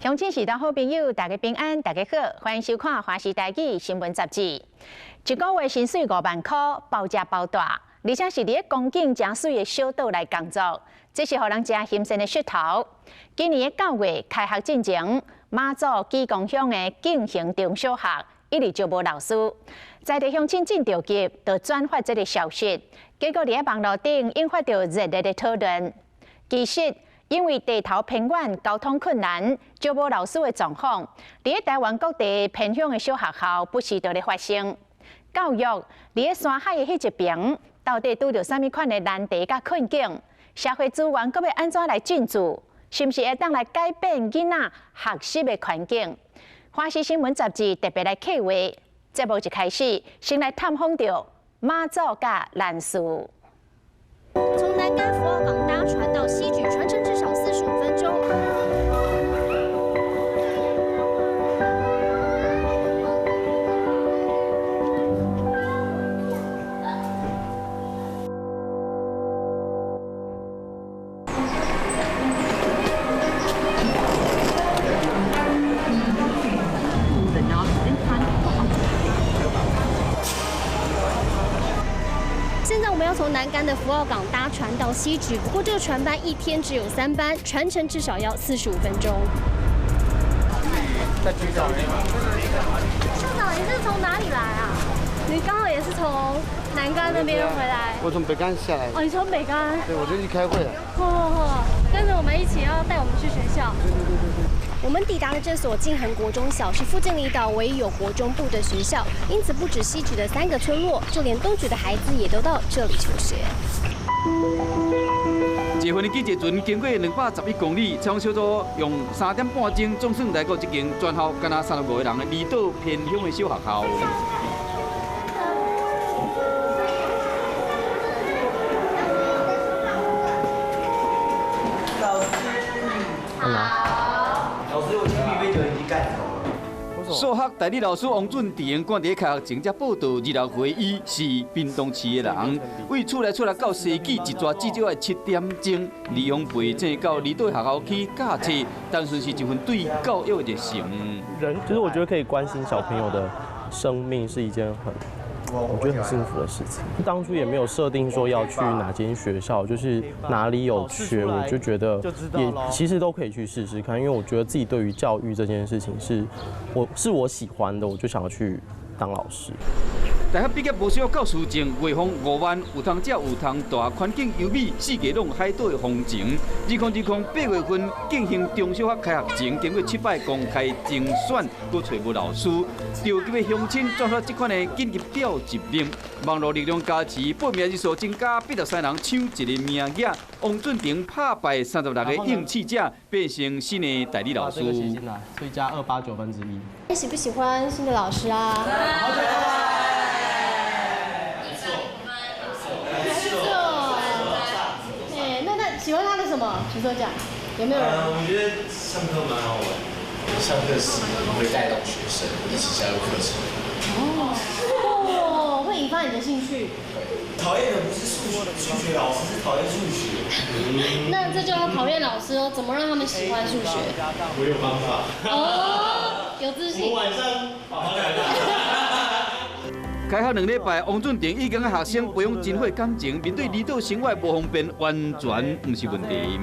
鄉親序大好朋友，大家平安，大家好，歡迎收看《華視台語新聞雜誌》。一個月薪水5萬箍，包食包住，而且是佇咧風景誠媠的小島來工作，這是予人誠欣羨的噱頭。今年的9月開學進前，馬祖基隆鄉的景行中小學一直招無老師，在地鄉親真著急，就轉發這个消息，結果佇咧網路頂引發著熱烈的討論。其實，因為地頭偏遠、交通困難、招無老師的狀況，佇咧台灣各地偏鄉的小學校不時都咧發生。教育佇咧山海的彼一爿，到底拄著啥物款的難題佮困境？社會資源閣欲按怎來進駐？是毋是會當來改變囡仔學習的環境？華視新聞雜誌特別來企劃，節目一開始，先來探訪著馬祖佮蘭嶼。從南竿福澳港搭船到西莒，船程至少45分鐘。現在我們要從南竿的福澳港搭船到西莒，不過這個船班一天只有3班，船程至少要45分鐘。校長，你是從哪裡來啊？你剛好也是從南竿那邊回來。我從北竿下來。哦，你從北竿？對，我就去開會了。哦，跟着我們一起要帶我們去學校。對對對對對。我們抵達的這所靖恆國中小是附近離島唯一有國中部的學校，因此不止西莒的3個村落，就連東莒的孩子也都到這裡求學。這份的記者船經過211公里，採訪小組用3點半鐘，總算來到這間全校干焦35個人的離島偏鄉的小學校。老師，好。老師，我鉛筆被酒精蓋走了。數學代理老師王俊田，趕佇開學前才報到，26歲，伊是屏東市的人，為厝內出來到西莒一逝至少愛7點鐘，利用背井到離島學校去教冊，單純是一份對教育的熱誠。人就是我覺得可以關心小朋友的生命是一件我覺得很幸福的事情。當初也沒有設定說要去哪間學校，就是哪裡有缺，我就覺得也其實都可以去試試看，因為我覺得自己對於教育這件事情是我喜歡的，我就想要去當老師。大學畢業無需要教師證，月俸5萬，有通食有通住，環境優美，四季攏有海島的風情。2020八月份進行中小學開學前，經過7擺公開徵選，閣揣無老師，著急的鄉親轉發這款的緊急調集令，網路力量加持，報名人數增加83人搶一个名額。王俊廷拍敗36个應試者，變成新的代理老師。所以加1/289。你喜不喜歡新的老師啊？喜歡他的什麼？舉手講，有沒有人？我覺得上課蠻好玩，上課時會帶動學生一起加入課程。哦，會引發你的興趣。對，討厭的不是數學老師，是討厭數學。那這就要考驗老師哦，怎麼讓他們喜歡數學？我有方法。哦，有自信。我晚上好好聊聊。開學2禮拜，王俊廷已經佮學生培養真好感情，面對離島生活無方便，完全毋是問題。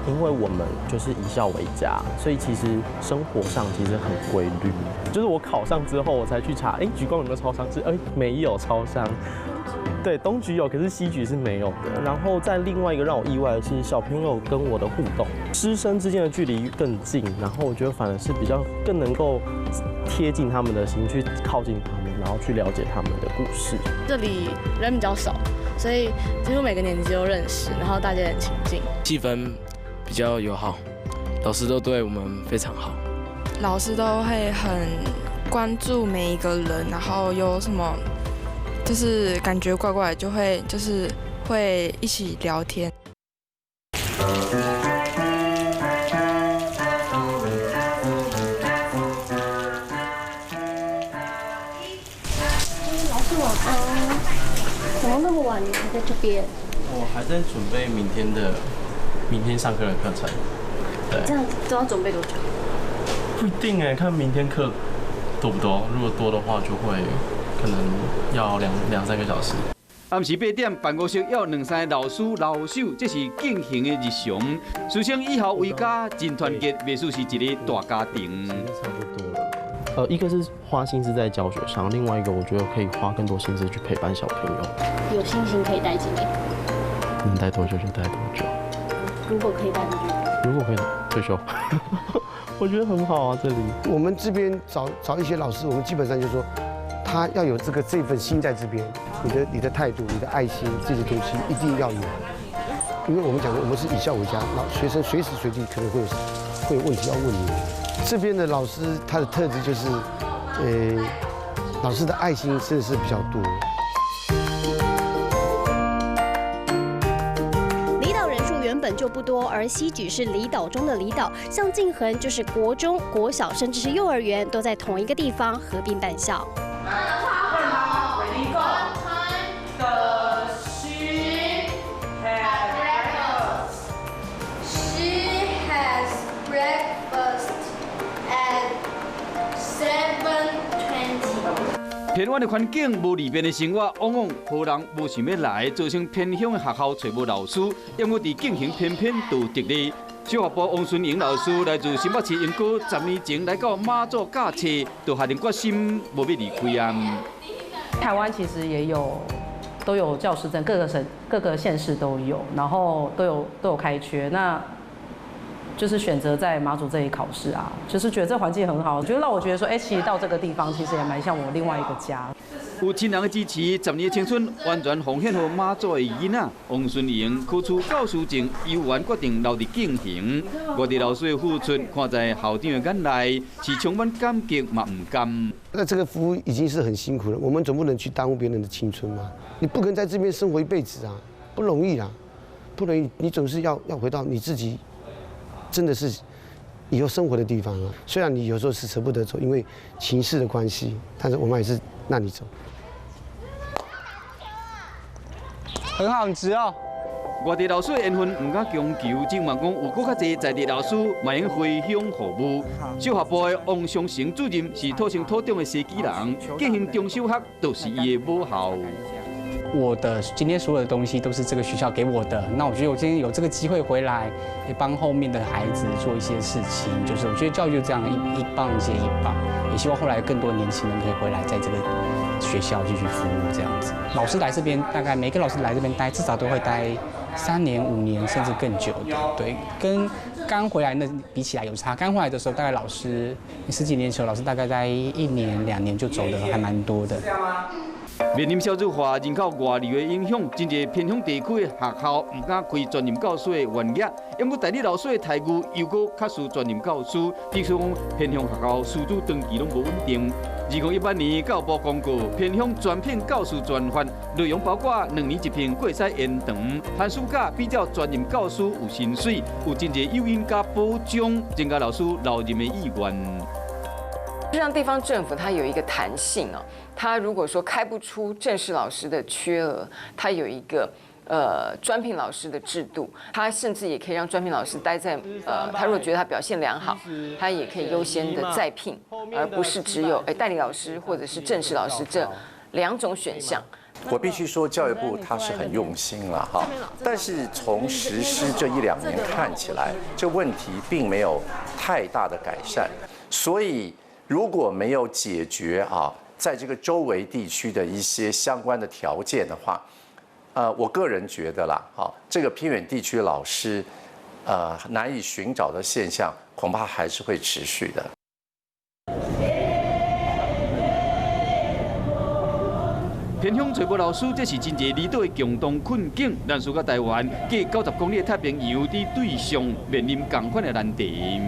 因為我們就是以校為家，所以其實生活上其實很規律。就是我考上之後，我才去查，哎，莒光有沒有超商？是，哎，沒有超商。對，東莒有，可是西莒是沒有的。然後在另外一個讓我意外的是，小朋友跟我的互動，師生之間的距離更近，然後我覺得反而是比較更能夠貼近他們的心，去靠近他們，然後去了解他們的故事。這裡人比較少，所以幾乎每個年級都認識，然後大家很親近，氣氛比較友好，老師都對我們非常好，老師都會很關注每一個人，然後有什麼就是感覺怪怪，就會就是會一起聊天。老師晚安。怎麼那麼晚你還在這邊？我還在準備明天上課的課程。對。這樣都要準備多久？不一定哎，看明天課多不多。如果多的話，就會可能要兩三個小時。暗時8點，辦公室要兩三個老師留守，這是進行的日常。師生以校為家，真團結，袂輸是一個大家庭。差不多了。一個是花心思在教學上，另外一個我覺得可以花更多心思去陪伴小朋友。有信心可以待幾年？能待多久就待多久。如果可以待多久？如果可以退休，我覺得很好啊。這裡我們這邊找一些老師，我們基本上就是說，他要有這份心在這邊，你的態度、你的愛心這些東西一定要有，因為我們講的，我們是以校為家，老學生隨時隨地可能會有問題要問你。這邊的老師他的特質就是，老師的愛心真的是比較多。離島人數原本就不多，而西莒是離島中的離島，像靖恆就是國中、國小，甚至是幼兒園都在同一個地方合併辦校。 She has breakfast at 7:20. 偏遠的環境，無利便的生活，往往予人無想欲來，造成偏鄉的學校揣無老師，猶閣佇進行偏偏就得力。小學部王順英老師來自新北市鶯歌，10年前來到馬祖教冊，就下定決心無欲離開啊。台灣其實也有都有教師證，各個省、各個縣市都有，然後都有開缺，那就是選擇在馬祖這裡考試啊，就是覺得這環境很好，就讓我覺得說，哎，其實到這個地方其實也蠻像我另外一個家。有親人的支持，10年的青春完全奉獻予馬祖的囡仔。王順英考出教師證，猶原決定留佇進行。外地老師的付出，看在校長的眼內，是充滿感激嘛毋甘。那這個服務已經是很辛苦了，我們總不能去耽誤別人的青春嘛？你不可能在這邊生活一輩子啊，不容易啊，不容易。你總是要回到你自己，真的是以後生活的地方啊。雖然你有時候是捨不得走，因為情勢的關係，但是我們還是讓你走。很好，很直哦。外地老師的緣分毋敢強求，只望講有閣較濟在地老師，嘛用回鄉服務。小學部的王尚成主任是土生土長的西莒人，進行中小學就是伊的母校。我的今天所有的東西都是這個學校給我的，那我覺得我今天有這個機會回來，也幫後面的孩子做一些事情，就是我覺得教育就這樣一棒接一棒，也希望後來更多年輕人可以回來，在這個學校繼續服務這樣子。老師來這邊，大概每個老師來這邊待，至少都會待3年、5年，甚至更久的。對，跟剛回來那比起來有差。剛回來的時候，大概老師十幾年前，老師大概待1年、2年就走的還蠻多的。面臨少子化、人口外流的影響，真濟偏鄉地區的學校毋敢開專任教師的員額，猶閣代理老師的待遇又閣較輸專任教師，比如講偏鄉學校師資長期攏無穩定。2018年教育部公告，偏鄉專聘教師專法，內容包括2年一聘過使延長，寒暑假比照專任教師有薪水，有真濟誘因佮保障，增加老師留任的意願。讓地方政府它有一個彈性啊，它如果說開不出正式老師的缺額，它有一個專聘老師的制度，它甚至也可以讓專聘老師待在他如果覺得他表現良好，他也可以優先的再聘，而不是只有代理老師或者是正式老師這兩種選項。我必須說，教育部他是很用心了哈，但是從實施這一兩年看起來，這問題並沒有太大的改善，所以如果沒有解決啊，在這個周圍地區的一些相關的條件的話，我個人覺得啦，哈，這個偏遠地區老師，難以尋找的現象，恐怕還是會持續的。偏鄉揣無老師，這是真濟離島的共同困境。蘭嶼佮台灣隔90公里的太平洋，佇對上面臨仝款的難題。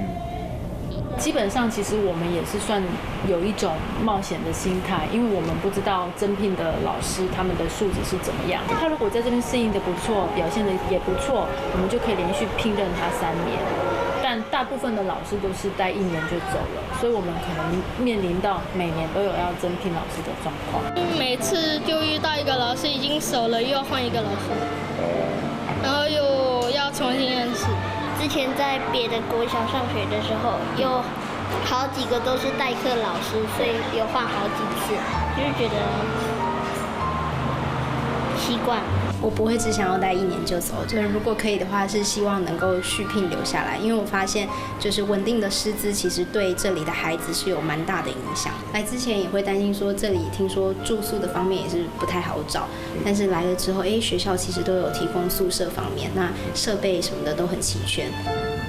基本上，其實我們也是算有一種冒險的心態，因為我們不知道增聘的老師他們的素質是怎麼樣。他如果在這邊適應得不錯，表現得也不錯，我們就可以連續聘任他3年。但大部分的老師都是待1年就走了，所以我們可能面臨到每年都有要增聘老師的狀況。每次就遇到一個老師已經熟了，又要換一個老師，然後又要重新認識。之前在別的國小上學的時候，有好幾個都是代課老師，所以有換好幾次，就是覺得習慣。我不會只想要待一年就走，就是如果可以的話，是希望能夠續聘留下來，因為我發現就是穩定的師資其實對這裡的孩子是有蠻大的影響。來之前也會擔心說，這裡聽說住宿的方面也是不太好找，但是來了之後，哎，學校其實都有提供宿舍方面，那設備什麼的都很齊全。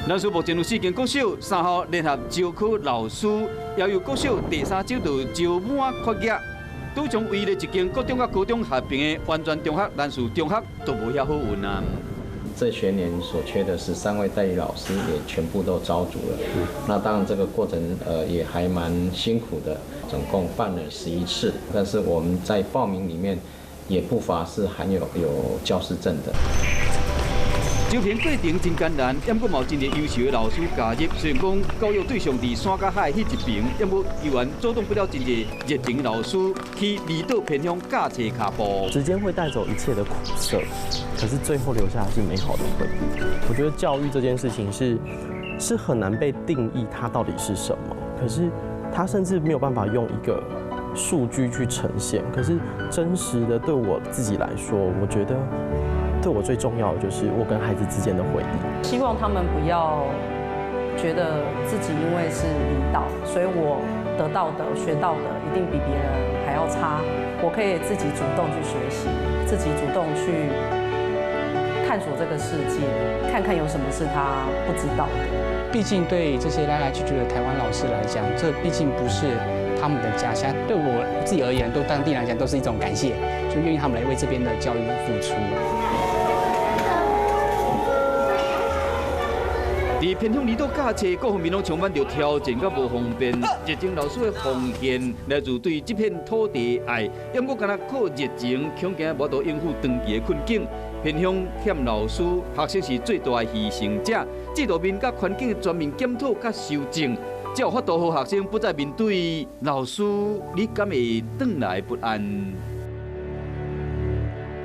南勢目前有四間國小，三校聯合招考老師，也有國小第三周就招滿缺額。拄將唯一的一間國中佮高中合併的完全中學南勢中學都無遐好運啊。這學年所缺的13位代理老師也全部都招足了。那當然這個過程也還蠻辛苦的，總共辦了11次，但是我們在報名裡面也不乏是含有教師證的。招聘過程真艱難，不過嘛有真濟優秀的老師加入。雖然講教育對象佇山佮海彼一邊，不過依然阻擋不了真濟熱情老師去離島偏鄉教冊跤步。時間會帶走一切的苦澀，可是最後留下的是美好的回憶。我覺得教育這件事情是很難被定義，它到底是什麼。可是它甚至沒有辦法用一個數據去呈現。可是真實的對我自己來說，我覺得。對我最重要的就是我跟孩子之間的回憶。希望他們不要覺得自己因為是離島，所以我得到的、學到的一定比別人還要差。我可以自己主動去學習，自己主動去探索這個世界，看看有什麼是他不知道的。畢竟對這些來來去去的台灣老師來講，這畢竟不是他們的家鄉。對我自己而言，對當地來講，都是一種感謝，就願意他們來為這邊的教育付出。佇偏鄉離島教冊，各方面攏充滿著挑戰佮無方便。熱情老師的奉獻來自對這片土地的愛，猶閣干焦靠熱情，恐驚無法度應付長期的困境。偏鄉欠老師，學生是最大的犧牲者。制度面佮環境的全面檢討佮修正，才有法度予學生不再面對老師，你敢會轉來不安？